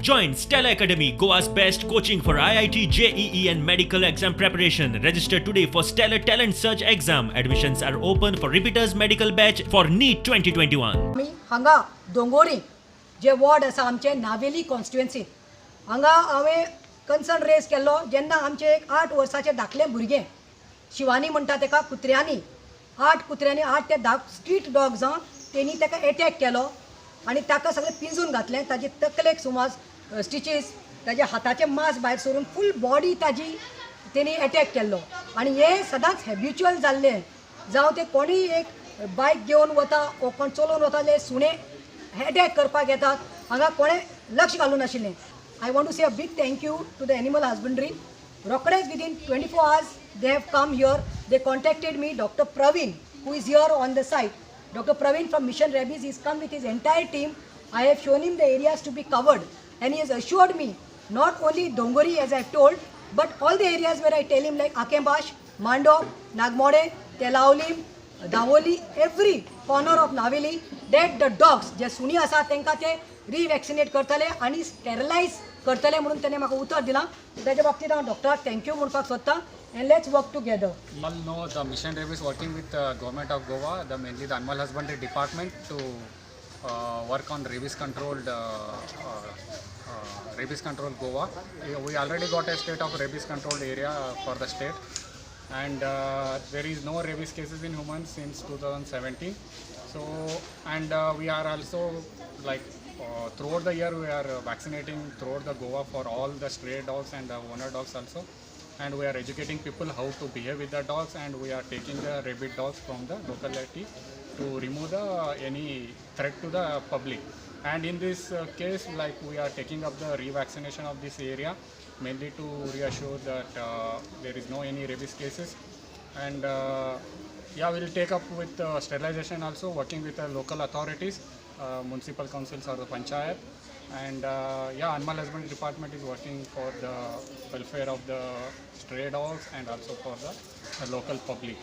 Join Stellar Academy, Goa's best coaching for IIT, JEE and medical exam preparation. Register today for Stellar Talent Search exam. Admissions are open for repeaters medical batch for NEET 2021. आमी हांगा दोंगोरी जे ward आसा आमचे नावेली कॉन्स्टिट्युएन्सीत हांगा हांवें concern rays केल्लो जेन्ना आमचे एक 8 वर्साचें धाकलें भुरगें शिवानी म्हणटा तेका कुत्र्यांनी 8 कुत्र्यांनी 8 ते 10 स्ट्रीट डॉग्स आं तेणी तेका एटॅक केलो आनी ताका सगळें पिंजून घातलें. ताजे तकलेक सुमार स्टिचीस, ताज्या हाताचें मांस भायर सरून फूल बॉडी ताजी तेणी एटॅक केल्लो. आनी हें सदांच हॅबिच्युअल जाल्लें, जावं ते कोणीय एक बायक घेवन वता वो कोण चलोवन वता जाल्यार सुणे एटॅक करपाक येतात. हांगा कोणें लक्ष घालूं नाशिल्लें. I want to say a big thank you to the animal husbandry. रोखडेच within 24 hours they have come here. They contacted me, Doctor Praveen, who is here on the site. Doctor Praveen from Mission Rabies is come with his entire team. I have shown him the areas to be covered and he has assured me not only Dongori as I have told, but all the areas where I tell him like Akembash, Mandop, Nagmode, Telaulim, Davoli, every corner of Naveli, that the dogs जे सुणी आसा तेंकां ते रिवॅक्सिनेट करतले आनी स्टेरलायज करतले म्हणून तेणें म्हाका उतर दिलां. ताच्या बाबतींत हांव डॉक्टराक thank you म्हणपाक सोदतां and let's work together. You all know the Mission Rabies working with Government of Goa, the mainly the Animal Husbandry Department to work on rabies controlled rabies control Goa. We already got a state of rabies controlled area for the state, and there is no rabies cases in humans since 2017. So, and we are also like throughout the year we are vaccinating throughout the Goa for all the stray dogs and the owner dogs also, and we are educating people how to behave with the dogs, and we are taking the rabid dogs from the locality to remove the any threat to the public. And in this case, like we are taking up the revaccination of this area mainly to reassure that there is no any rabies cases. And yeah, we will take up with sterilization also, working with the local authorities, municipal councils or the panchayat. And yeah, Animal Husbandry Department is working for the welfare of the stray dogs and also for the local public.